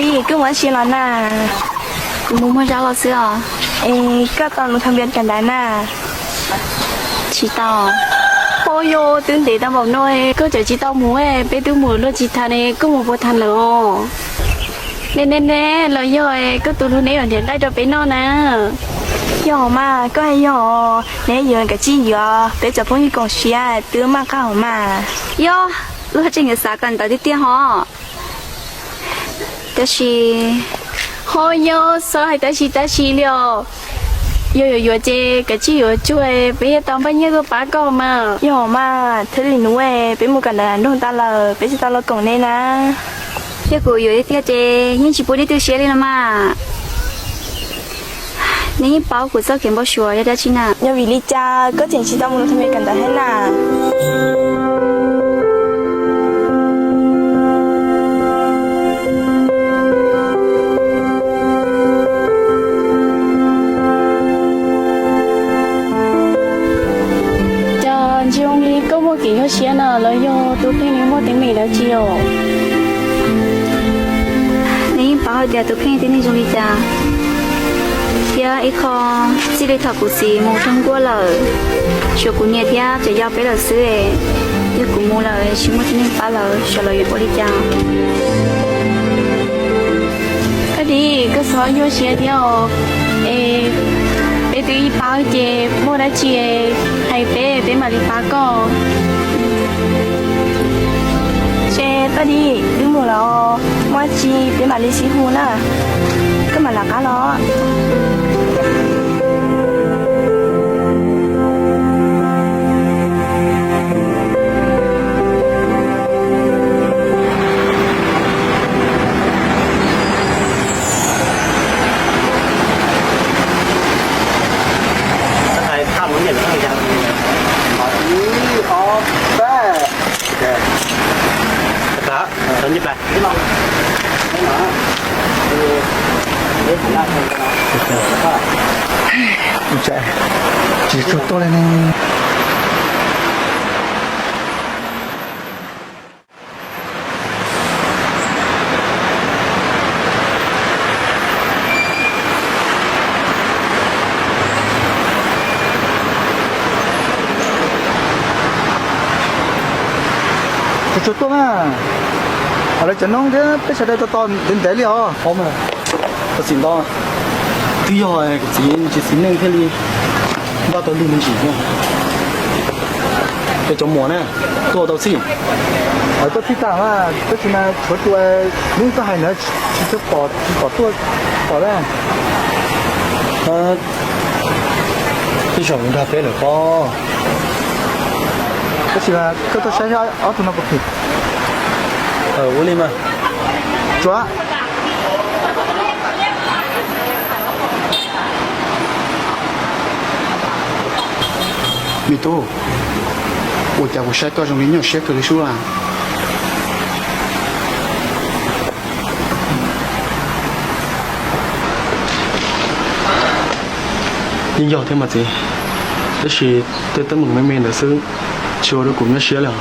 Koj mus dab tsi los na? Kuv mus muag zab los xwb os. Es koj tau lus tham npias kawm ntawv na? Tsis tau. Pom yog twb ntev tau npaum no koj tseem tsis tau mus, peb twb mus luag tsis tham ne, koj mus puas tham lawm os? Ne ne ne, los yog koj tus hlub neb yuav nrhiav nqaij rau peb noj na? Yog mas, koj hais yog, neb yuav kav tsij yuav, peb cov phooj ywg koom siab twb maj qab hauv mas. Yog, luag tseem yuav xav kawm ntawv tiag tiag hos. Tab sis, ho yog xav hais tab sis tab sis li os. Yog yuav yuav ces kav tsij yuav tsuag, peb thiaj tau npaj nyiaj tuaj pab koj mas. Yog mas, thiaj li hnub peb mus kawm ntawv nroog tas lawm peb tsis tau los koom nej na. Yog kuv yuav tiag tiag ces yeej tsis pub nej tu siab li los mas. Nej yeej paub kuv txoj kev npau suav yog dab tsi na? Yog vim li cas koj tseem tsis tau mus tham npias kawm ntawv thiab na? Cas ntsis zoo li koj muaj kev nyuaj siab na, los yog tus kheej nws muaj teeb meem dab tsi os? Nws yeej paub hais tias tus kheej tib neeg zoo li cas, thiab ib qho txij li thaum kuv txiv mus rau nkuaj lawm, tshuav kuv niam thiab cov yau peb lawm xwb. Yog kuv mus lawm tsis muaj tib neeg pab lawv, xyov lawv yuav ua li cas. Koj Dim, koj txhob nyuaj siab thiab os. Es peb twb ib pab ces muaj dab tsi hais peb, peb mam li pab koj. Ces Koj Dim, wb mus lawm, muaj dab tsi peb mam li sib hu na, koj mam rov qab los. Tsis tshua tuaj li ne. Tsis tshua tuaj na. Lawv cov noob thiab peb sawv daws tos tos ntev ntev li os. Koj txiv nto, twb yog kuv txiv tsis txiv neej thiaj li npaj tau lug me ntsis thiab. Cov muam na, tuaj tau txij. Tuaj txij tas mas tab sis mas tshuav tus hnub koj hais ntawd tsis tshua pom, tsis pom tuaj pom na. Twb zaum nrog peb lawm pob. Tab sis mas koj tuaj saib ob tug no puas phim? Ua li mas. Tsuav. Me tub, ua cas kuv saib koj zoo li nyuaj siab kawg li sub a? Yeej yog thiab mas txiv, tab sis tej teeb meem me me ntawd xwb tsis ua rau kuv nyuaj siab li os.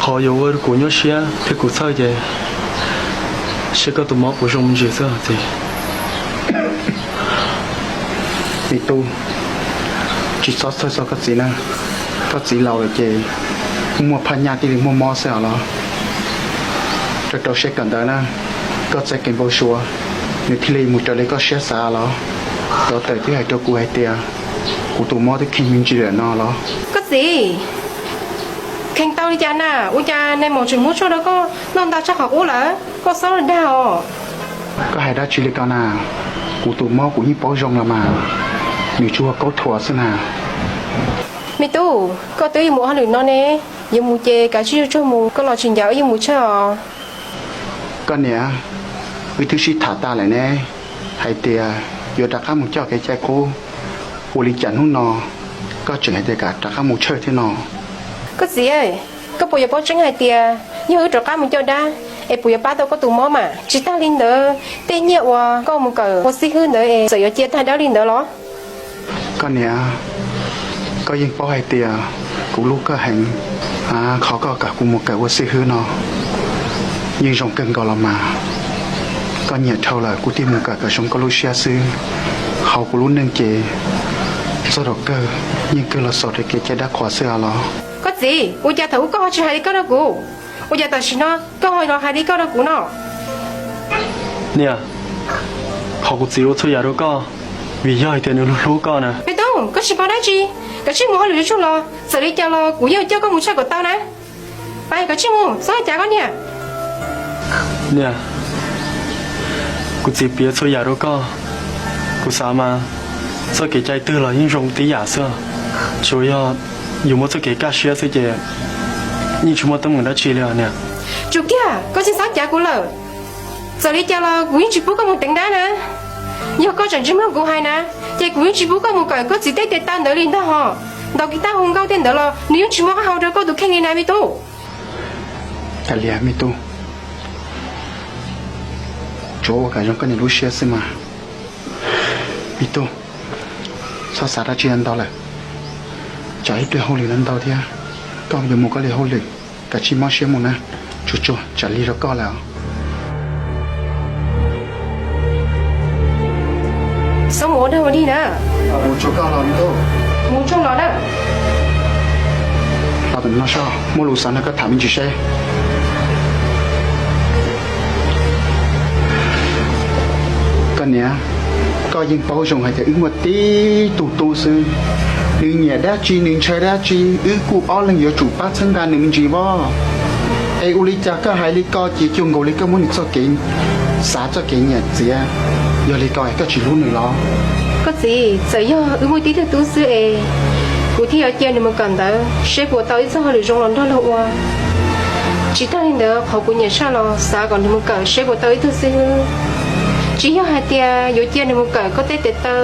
Qhov yuav ua rau kuv nyuaj siab thiab kuv txhawj ces seb koj tus mob puas zoo me ntsis xwb txiv. Me tub, tsis txhob txhawj txog koj txiv na. Koj txiv laus lawm ces muaj phaj nyaj thiaj li muaj mob xwb os los. Rau rau siab kawm ntawv na, koj txoj kev npau suav nws thiaj li mus raws li koj siab xav los. Tov tawm twb hais rau kuv hais tias kuv tus mob twb kheev me ntsis lawm no los. Koj txiv, kheev tau li cas na? Ua cas nais maum tseem muab tshuaj rau koj noj ntau tshaj qhov qub lawm? Koj txhob dag os. Koj hais dab tsi li ko na? Kuv tus mob kuv yeej paub zoo los mas, nws tsuas kaub thuas xwb na. Me tub, koj twb yuav mus hauj lwm no ne, yuav mus ces kav tsij tsuag tsuag mus, koj los tsis ncav wb yuav mus tshaj os. Koj niam, wb twb sib tham tas lawm ne, hais tias yuav rov qab mus coj kev cai qub, ua li cas hnub no koj tseem hais tias kam rov qab mus tshawj thiab no? Koj txiv, koj puas yuav paub tseeb hais tias yog wb rov qab mus coj dab es puas yuav pab tau koj tus mob mas? Tsis tag li ntawd tej nyiaj uas koj mus kawm ua xib hwb ntawd es txawm yuav cia tag dab li ntawd los? Koj niam, koj yeej paub hais tias kuv hlub koj heev, qhov koj kom kuv mus kawm ua xib hwb no yeej zoo kawg nkaus los mas. Koj nyiam dhau lawm kuv thiaj mus kawm kom zoo koj lub siab xwb. Hauv kuv lub neej ces txog thaum kawg yeej kawg los xaus rau kev cai dab qhuas xwb os los. Koj txiv, ua cas thaum ub koj ho tsis hais li koj rau kuv? Ua cas tam sim no koj ho los hais li koj rau kuv no? Niam, qhov kuv txiv ua txhua yam rau koj, vim yog hais tias nws hlub hlub koj na. Me tub, koj tsis paub dab tsi, koj tsij mus hauj lwm tsuag tsuag los, txawm li cas los kuv yeej coj koj mus tshaj kom tau na. Pais, koj tsij mus, txhob cav koj niam. Niam, kuv txiv piav txhua yam rau koj, kuv xav mas txoj kev cai twg los yeej zoo tib yam xwb, tsuas yog yus muaj txoj kev kaj siab xwb ces yeej tsis muaj teeb meem dab tsi li os niam. Tsum kiag, koj tsis txhob cav kuv lawm. Txawm li cas los kuv yeej tsis pub koj mus teev dab na. Yog koj tseem tsis mloog kuv hais na, ces kuv yeej tsis pub koj mus kawm koj txiv tej tes taw ntawd li ntag hos. Ntaus kiv taj hu nkauj tej ntawd los nws yeej tsis muaj qab hau rau koj tus kheej li na me tub. Kav liam me tub, tsuav ua kom zoo koj niam lub siab xwb mas. Me tub, txhob xav dab tsi ntau lawm, tsam ib pliag hauj lwm no ntau thiab, koj yuav mus koj li hauj lwm, kav tsij mob siab mus na, tsuag tsuag tsam lig rau koj lawm. Txhob mus ua dog ua dig na. Mus tsuag koj los me tub. Mus tsuag los na. Los tom no soj, muaj lus xav nrog koj tham me ntsis seb. Koj niam, koj yeej paub zoo hais tias wb muaj tib tug tub xwb, nws nyiam dab tsi nws ntshaw dab tsi, wb kuj ob leeg yuav tsum pab txhawb nqa nws me ntsis os. Es ua li cas koj hais li ko ces cuag nkaus li koj muab nws txoj kev xav txoj kev nyiam txiav. Yog li ko koj tsis hlub nws los? Koj txiv, txawm yog wb muaj tib tug tub xwb es kuv thiaj yuav cia nws mus kawm ntawv seb puas tau ib txoj hauj lwm zoo los nrog luag ua. Tsis tag li ntawd, qhov kuv nyiam tshaj los xav kom nws mus kawm seb puas tau ib tug xib hwb. Tsis yog hais tias yuav cia nws mus kawm koj tej tes taw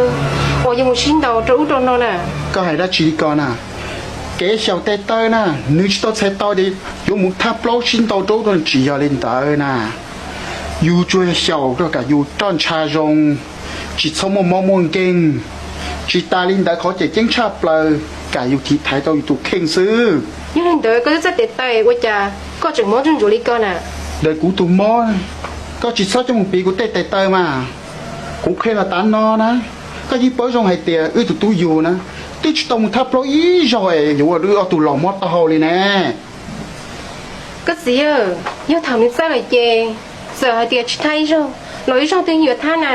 uas yuav mus sib ntaus rau ub rau no na. Koj hais dab tsi li ko na? Kev xyaum tes taw na, nws tsis tau txhais tau tias yuav mus thaj plaub sib ntaus rau ub rau no, tsis yog li ntawd na. Yus tsuas xyaum rau kom yus roj ntsha zoo, tsis txhob muaj mob muaj nkeeg. Tsis tas li ntawd, qhov tseem ceeb tshaj plaws, kom yus tiv thaiv tau yus tus kheej xwb. Yog li ntawd koj twb txawj tes taw ua cas koj tseem mob ntsuag ntsuav li ko na? Ntawm kuv tus mob, koj tsis txhob coj mus piv kuv tej tes taw mas. Kuv qhia los tav no na, koj yeej paub zoo hais tias wb tus tub yug na, twb tsis tau mus thaj plaub ib zaug es yuav ua wb ob tug laus mob taub hau li ne. Koj txiv, yog thaum nws txawj lawm ces txawm hais tias tsis thaj ib zaug los ib zaug twb yuav thaj na.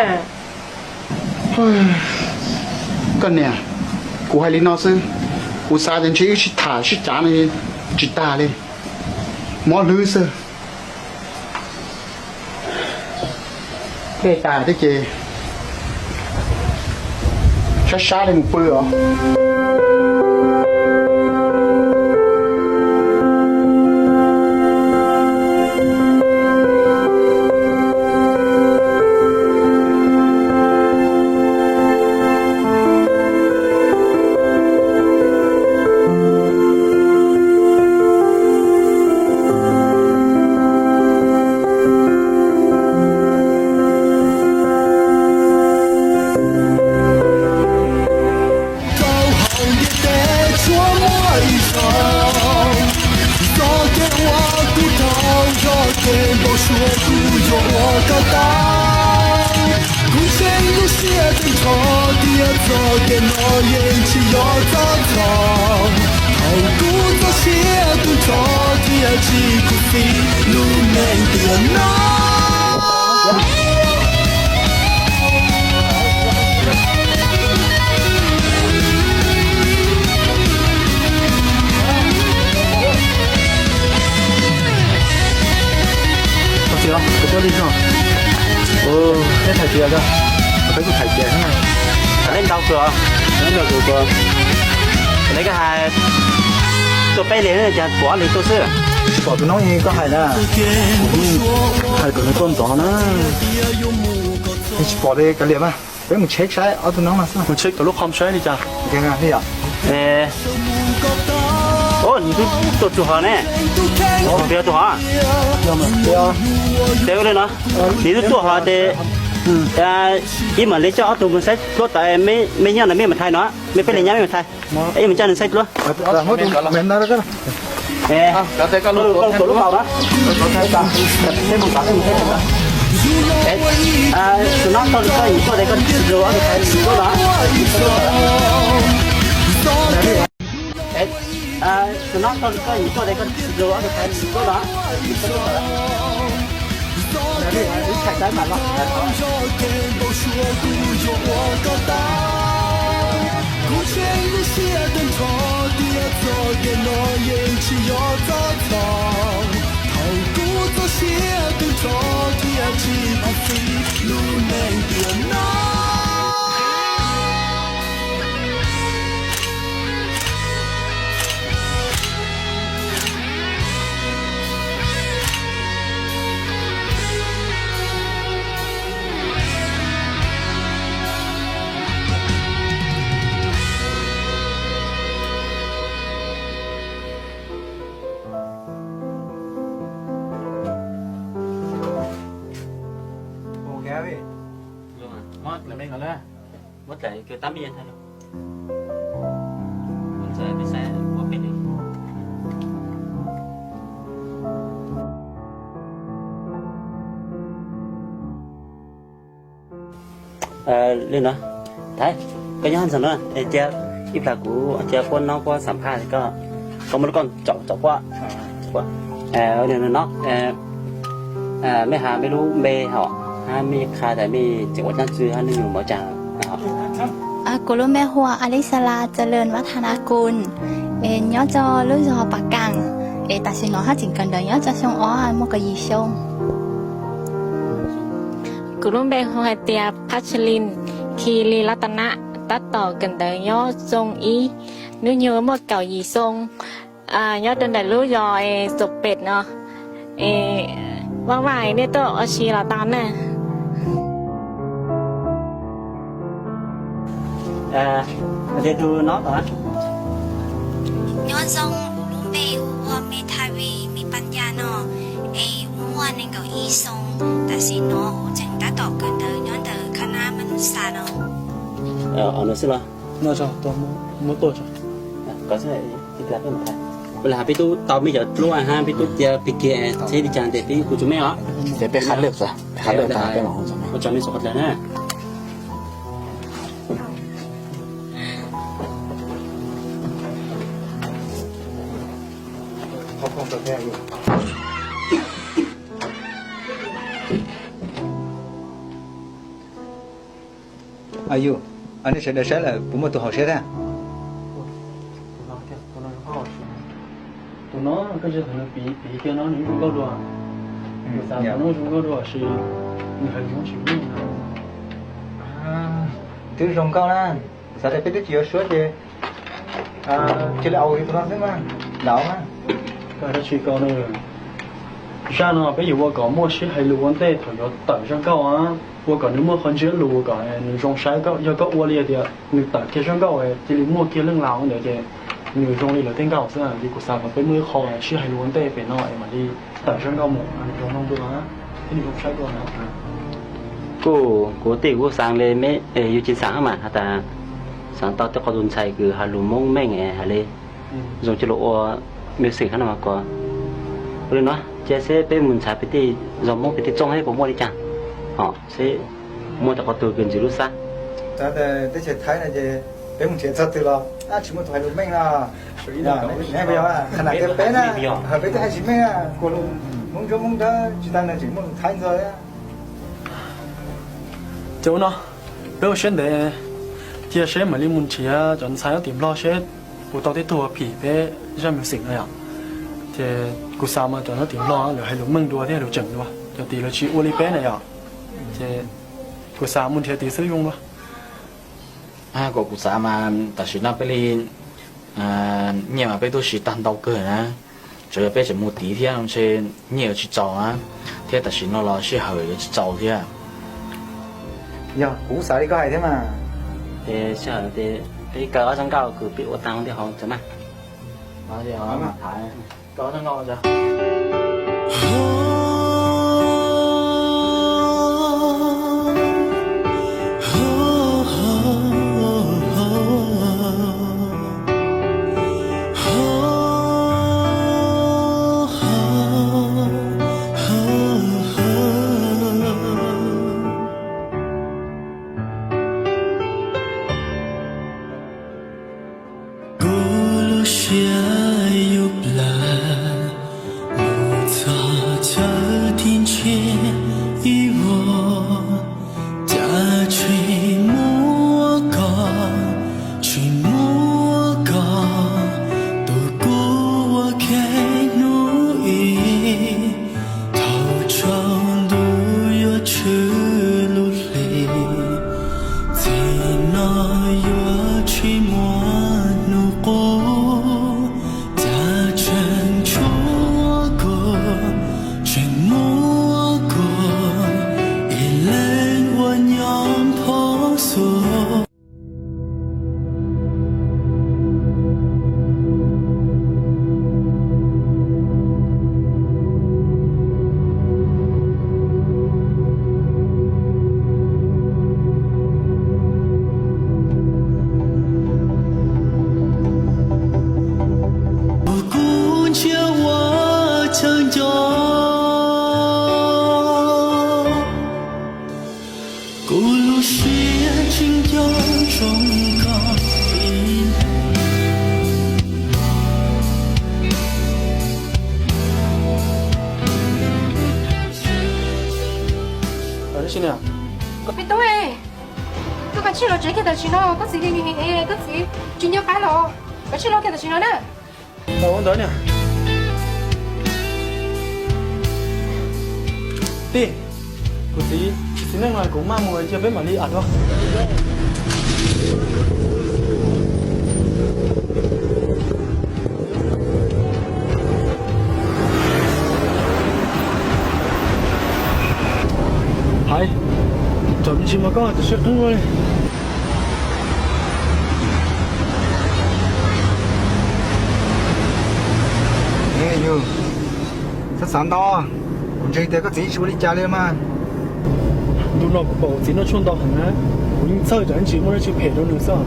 Koj niam, kuv hais li no xwb, kuv xav tias ntshe wb sib tham sib cav no tsis tag li, mob hlwb xwb. Tej tas thiab ces sab sab li mus pw os. Rau hauv ntiaj teb tshuav muaj ib zaug, txoj kev uas kuv dhau, txoj kev npau suav kuv yuav ua kom tau. Kuv ntseeg lub siab tseem nrho tias txoj kev no yeej tsis yog txoj txhaum. Thaum kuv txoj sia tu nrho thiaj tsis khuv xim lub neej tiam no. Ua li no, peb thaij tias, peb kuj thaij tias, thaij ntau kawg, ntau kawg, neb koj hais tuaj peb leeg cas pom ob leeg tuaj xwb. Tsis pom tus noob koj hais na, hais kom nws tuaj ntxov na. Tsis pom li kav liam mas, peb mus check saib ob tug noob no xwb. Mus check tom lub qhov saib li cas. Nws twb tuaj txog hov ne. Tus hov, tes ua li no, nws twb tuaj hov tes ib mam li coj ob tug mus saib pluab tom mej nyob no mej mam thaij no, mej peb leeg nyob mej mam thaij. Ib mam coj nws saib pluab. Lub tau na. Tus no koj, koj tuaj de koj tus no. Tus no koj, koj tuaj de koj tus no. Kuv tseem ywj siab tag nrho thiab txoj kev no yeej tsis yog txoj txhaum. Thaum kuv txaus siab tag nrho thiab tsis khuv xim lub neej tiam no. Li no, Thaib, koj nyob ntawm no, cia ib plag kuv cia Puab nov Puab xam phaj, koj muab lub koj tsom tsom Puab. No, mej has mej lub npe hos, hab mej qha tas mej tseem ua dlaab tsi hab nej nyuam mov caag? Kuv lub npe hu ua Alixala Chalon Vathanakul, es nyob rau lub zog Pas Kaas, es tam sim no hab tseem kawm ntawv nyob rau xyoo ob, muaj kaum yim xyoo. Kuv lub npe hu hais tias Paj Tshis Lis Khi Lis Lab Tas Nab, tab tom kawm ntawv nyob xyoo ib, hnub nyoog muaj kaum yim xyoo, nyob rau ntawm lub zos Txoom Pem no. Vaaj vaaj nej tuaj ua si los tau na. Nyob zoo, kuv lub npe hu ua Me Thavi Me Panya no, es muaj nees nkaum ib xyoo, tam sim no kuv tseem tab tom kawm ntawv nyob ntawm khab nab Manusa no. Peb tug tau mej cov dluab hab peb tug cia pig kiag txheb li cas tes peb kuj tsuas mej os. Ces peb qha lwj, qha lwj tas peb mam ua tsaug mej txhua qhov dlaag na. Yus, nej sawv daws saib lawm puas muaj tus haum siab thiab? Tus no, koj tsis tau nws piv, piv kiag no nws zoo nkauj dua. Kuv xav tau nws zoo nkauj dua tab sis nws hais lus tsis meej na. Twb zoo nkauj na, xav tias peb twb tsis yuav suab ces cia li au tus no xwb mas, laus mas. Koj dab tsi ko na? Zaj no peb yuav ua kom muaj sib hais lus ua ntej thaum yuav tawm zaj nkauj, ua kom nws muaj qhov ntsiab lus kom nws zoo saib. Yog koj ua li tias nws tawm kiag zaj nkauj cia li muaj kiag leej laus ntawd ces nws zoo li lawv tej nkauj xwb. Li kuv xav kom peb muaj ib qho sib hais lus ua ntej pem no es mam li tawm zaj nkauj mus nws zoo mloog dua thiab nws zoo saib dua na. Kuj kuv tej kuj xaav li mej, yug tsis xaav mas has tas xaav tau tej qhov tus ntxhais kws has lus Moob meej hais li zoo coj lug ua music hab no mas kuv ua li no, cia seb peb mus ntxhais peb tej zos Moob peb tej txooj seb puas muaj li cas, ho seb muaj tej qhov twg kws ntxiv lub xab. Teb chaws Thaib no ces peb mus nrhiav txog twg los tsis muaj tus hais lus meej no. Qhov no tias peb na, peb twb hais tsis meej, Moob Ntsuab Moob Dawb tsis tas no tseem muaj lus Thaib ntxog. Ces ua no, peb ua siab ntev, cia seb mam li mus nrhiav cov ntxhais nyob tim Nplog seb puas tau tib tug phim peb zaj music no yom. Ces kuv xav mas cov nyob tim Nplog lawv hais lus meej dua thiab hais lus tseem dua, cov tim lawv tsis ua li peb na yom. Ces kuv xav mus nrhiav tim xwb zoo dua. Kuv, kuv xav mas tam sim no peb li nyiaj mas peb twb siv tag ntau kawg na, tsuas yog peb tseem mus tid thiab ntshe nyiaj yuav tsis txaus na, thiab tam sim no los sij hawm yuav tsis txaus thiab. Yog kuv xav li koj hais thiab mas. Ces sij hawm ces peb kaw ob zaj nkauj kws peb ua tag ntej hauv tso na. Kaw ob zaj nkauj tso. Siab yuav plam mus txog chaw thib ntshiab ib vuag, cas tseem muaj koj, tseem muaj koj, tus kuv ua ke hnub ib. Thaum tsaus ntuj yuav tshwm lub hli, txij no yuav tsis muaj hnub qub, cas tseem tshuav kuv, tseem muaj kuv ib leeg ua nyob phob xuas. Kuv ntsia ua chaw nco, kuv lub siab tsis nco zoo koj ib leeg. Peb tub, koj kav tsij los tsev kiag tam sim no, koj txiv, koj txiv tsis nco qab los, kav tsij los kiag tam sim no na. Ua ntawd niam tij, kuv txiv tsis txiv neej no kuv maj mus cia peb mam li am dua. Hais, tsam me ntsis mas koj tam sim qeeb ua li. Yus, txhob xav ntau, kuv ntseeg tias koj txiv tsis ua li cas li mas. Ntu no kuv pom kuv txiv noj tshuaj ntau heev na, kuv yeej txhawj tsam ntsis muaj dab tsi phem rau nws xwb.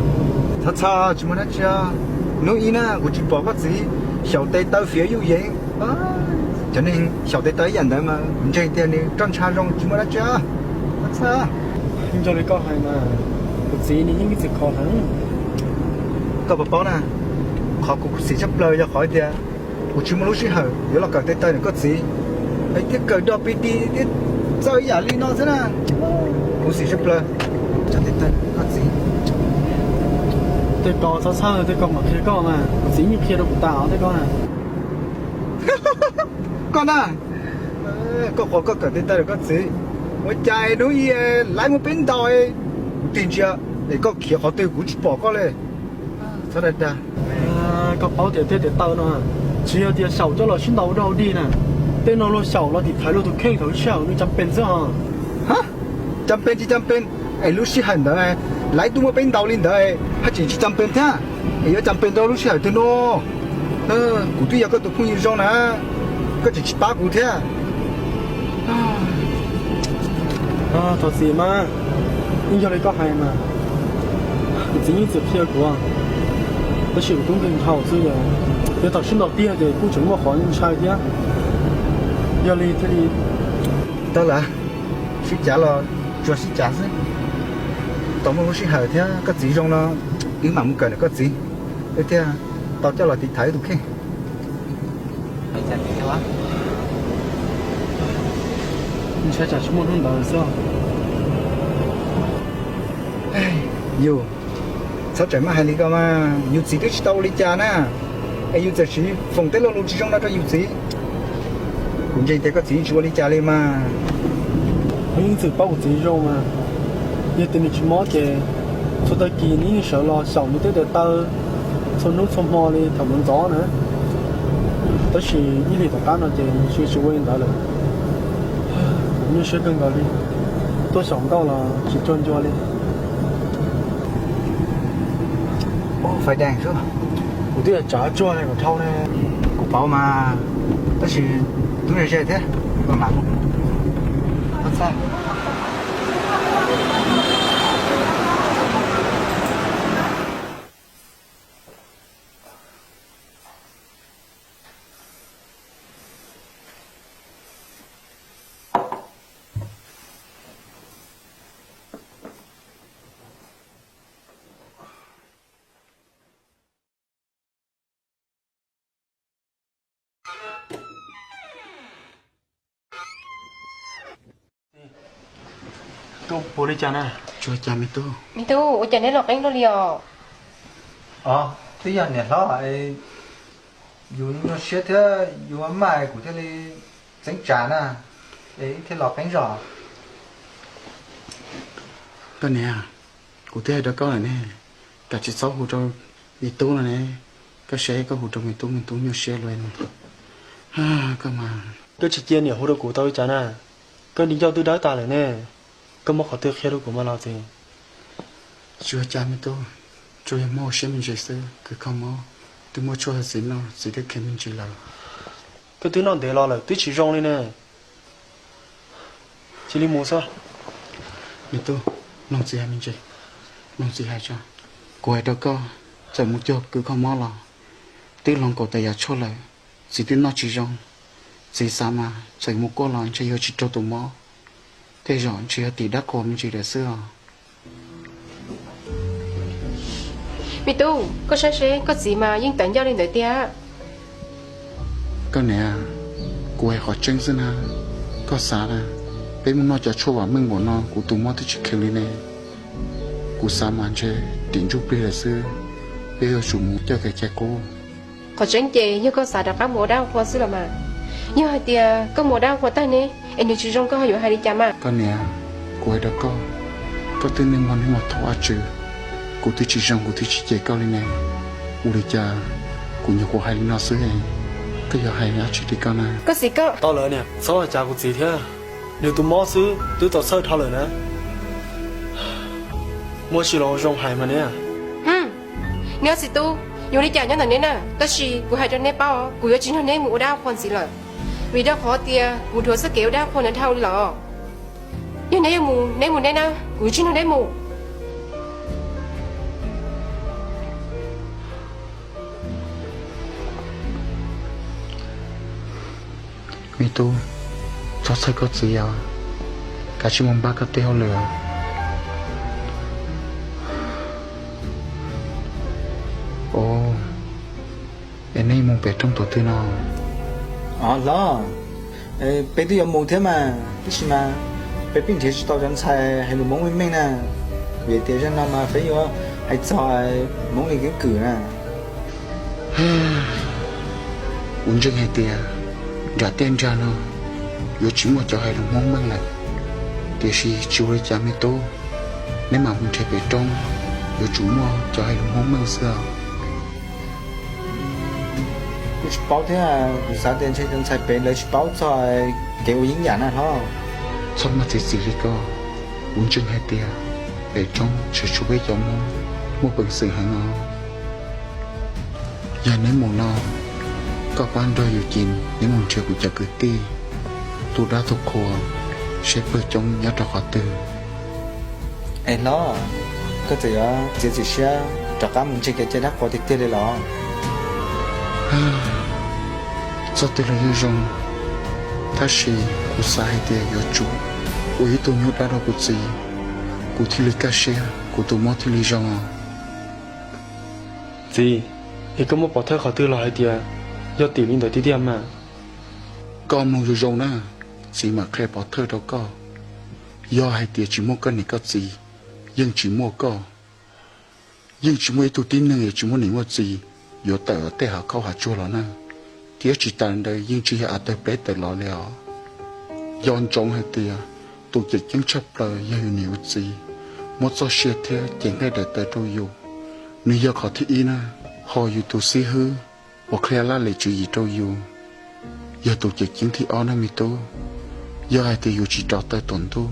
Txhob txhawj, tsis muaj dab tsi. Hnub ib na kuv tsis pom koj txiv xyaum tes taw fiav yuj yeev. Cov neeg xyaum tes taw ib yam ntawd mas kuv ntseeg tias nws roj ntsha zoo tsis muaj dab tsi. Txhob txhawj. Yeej yog li koj hais mas, kuv txiv nws yeej ib txwm kho heev. Koj puas paub na, qhov kuv khuv xim tshaj plaws yog qhov tias kuv tsis muaj lub sij hawm yuav los kawm tes taw ntawm koj txiv, es thiaj kawm dog pib di thiab txawj ib yam li no xwb na. Khuv xim tshaj plaws cov tes taw koj txiv. Tej ko txhob txhawj, tej ko mam qhia koj mas, kuv txiv yeej qhia rau kuv tas os tej ko na. Koj na, koj qhuas koj kawm tes taw ntawm koj txiv, ua cas hnub ib lawv muaj peb ntaus, kuv tig ntsia es koj khiav qhov twg kuv tsis pom koj li. Txhob dag dag. Koj paub tias tej tes taw no tsis yog tias xyaum coj los sib ntaus ua dog ua dig na, tej no luag xyaum los tiv thaiv luag tus kheej thaum lub sij hawm nws cam pees xwb os. Ha, cam pees tsis cam pees, es lub sij hawm ntawd lawv twb muab peb ntaus li ntawd, haj tseem tsis cam pees thiab, es yuav cam pees rau lub sij hawm twg no? Kuv twb yog koj tus phooj ywg zoo na, koj tseem tsis pab kuv thiab. Thov txim mas, yeej yog li koj hais mas, kuv txiv yeej txwm qhia kuv, tab sis kuv tub nkeeg dhau xwb, yog thaum sib ntaus tiag ces kuj tseem muaj qhov ntshai thiab. Yog li thiaj li tau lawm, sib cav los tsuas sib cav xwb, tau muaj lub sij hawm thiab koj txiv zoo no, wb mam mus kawm ntawm koj txiv, wb thiaj tau coj los tiv thaiv wb tus kheej. Ntshai tsam tsis muaj hnub ntawd xwb. Yus, txhob tseem maj hais li ko mas, yus txiv twb tsis tau ua li cas na, es yus txawm siv foom tej lo lus tsis zoo no rau yus txiv. Kuv ntseeg tias koj txiv yeej tsis ua li cas li mas. Kuv yeej txwm paub kuv txiv zoo mas, yog tias nws tsis mob ces txhua tag kis nws yeej sawv los xyaum nws tej tes taw txhua hnub txhua hmo li thaum ntxov ntxov na. Tab sis ib hlis tom qab no ces nws tsis ua li ntawd lawm. Kuv nyuaj siab kawg nkaus li, tuaj xyaum nkauj los tsis tsuag ncua li. Fais dees xwb, kuv twb yuav tsav tsuag kom dhau ne. Kuv paub mas, tab sis twb ze ze thiab, mam mam mus. Tub, puas li cas na? Tsuas cas me tub. Me tub, ua cas neb los qeeb luaj li os? Os, twb yog niam hlob, yus nyuaj siab thiab yus maj kuv thiaj li txeeb tsam na, es wb thiaj los qeeb zog. Koj niam, kuv twb hais rau koj lawm ne, kav tsis txhob hu rau me tub no ne. Koj saib koj hu rau me tub, me tub nyuaj siab luaj. Koj mas, koj tsis cia niam hu rau kuv tau li cas na? Koj niag ncauj twb dawb tas lawm ne, koj muab qhov twg qhia rau kuv mas los txiv. Tsis ua cas me tub, tsuas yog mob siab me ntsis xwb. Koj kho mob, twb muab tshuaj txiv noj, txiv twb kheev me ntsis lawm. Koj twb noj ntev los lawm twb tsis zoo li ne. Cia li mus xwb. Me tub, mloog txiv hais me ntsis, mloog txiv hais tso. Kuv hais rau koj, txawm mus cuag kws kho mob los twb hloov kaum tawm yam tshuaj lawm, txiv twb noj tsis zoo. Txiv xav mas txawm mus kuaj los ntshe yuav tsis raug tus mob, tej zaum ntshe yog tim dab qhuas me ntsis lawm xwb os. Me tub, koj saib seb koj txiv mas yeej tawv ncauj li ntawd tiag. Koj niam, kuv hais qhov tseeb xwb na. Koj xav na, peb mus noj cov tshuaj vam meej npaum no kuv tus mob twb tsis kheev li ne. Kuv xav mas ntshe tim ntsuj plig lawm xwb, peb yuav tsum mus coj kev cai qub. Qhov tseeb ces yog koj xav rov qab mus ua dab ua qhua xwb los mas. Yog hais tias koj mus ua dab ua qhua tag ne, es nws tsis zoo koj ho yuav hais li cas mas? Koj niam, kuv hais rau koj, koj twb neej muaj hnub muaj thaum ua tswv, kuv twb tsis zoo kuv twb tsis cem koj li ne. Ua li cas kuv nyuam qhuav hais li no xwb, koj yuav hais dab tsi li koj na? Koj txiv koj. Tau lawm niam, txhob ua cas kuv txiv thiab. Nws tus mob xwb twb tau txhawj dhau lawm na. Muaj tsis los zoo hais mas niam. Neb ob txiv tub, yuav li cas nyob ntawm neb na, tab sis kuv hais rau neb paub, kuv yuav tsis nrog neb mus ua dab ua qhua ntxiv lawm, vim rau qhov tias kuv dhuav txoj kev ua dab ua qhua ntawd dhau li lawm. Yog neb yuav mus, neb mus neb na, kuv yuav tsis nrog neb mus. Me tub, txhob txhawj koj txiv os, kav tsij mus npaj koj tej hauj lwm. Os, es neb mus pem roob tus twg no? Os hlob, peb twb yuav mus thiab mas, tab sis mas peb pheej nrhiav tsis tau cov ntxhais hais lus Hmoob meej meej na, vim tias zaum no mas peb yuav hais txog Hmoob li keeb kwm na. Kuv ntseeg hais tias nram tej nrag no yuav tsis muaj cov hais lus Hmoob meej lawm, tiam sis tsis ua li cas me tub, neb mam mus nrhiav pem roob, yuav tsum muaj cov hais lus Hmoob meej xwb os. Kuv tsis paub thiab, kuv xav tias ntshe cov ntxhais pem lawv tsis paub txog kev ua yeeb yam na hlob. Txhob maj txiav txim li ko, kuv ntseeg hais tias pem roob tseem tshuav peb cov Hmoob muaj peev xwm heev os. Yog neb mus no, koj pab nrog yus ces neb mus nrhiav kuv cov kwv tij, tu dab tu qhua, saib pawg coob nyob rau qhov twg. Es hlob, koj txawm yuav txiav txim siab rov qab mus ntseeg kev cai dab qhuas tiag tiag li los? Txoj twg los yeej zoo, tab sis kuv xav hais tias yuav tsum ua ib tug nyuj dab rau kuv txiv, kuv thiaj li kaj siab, kuv tus mob thiaj li zoo os. Txiv, es koj muaj pov thawj qhov twg los hais tias yog tim li ntawd tiag tiag mas? Koj mloog zoo zoo na, txiv mam qhia pov thawj rau koj. Yog hais tias tsis muaj koj niam koj txiv, yeej tsis muaj koj, yeej tsis muaj ib tug tib neeg es tsis muaj niam muaj txiv yuav tawm tej hav khaub hav tsuag los na. Thiab tsis tas ntawd yeej tsis yog av tawg pleb tawm los li os. Nco ntsoov hais tias tus cawm ceeb tshaj plaws yog yus niam yus txiv muab txoj sia thiab cev nqaij daim tawv rau yus. Nws yog qhov thib ib na, ho yus tus xib hwb uas qhia laj lim tswv yim rau yus yog tus cawm ceeb thib ob na me tub. Yog hais tias yus tsis rau taw tom ntuj,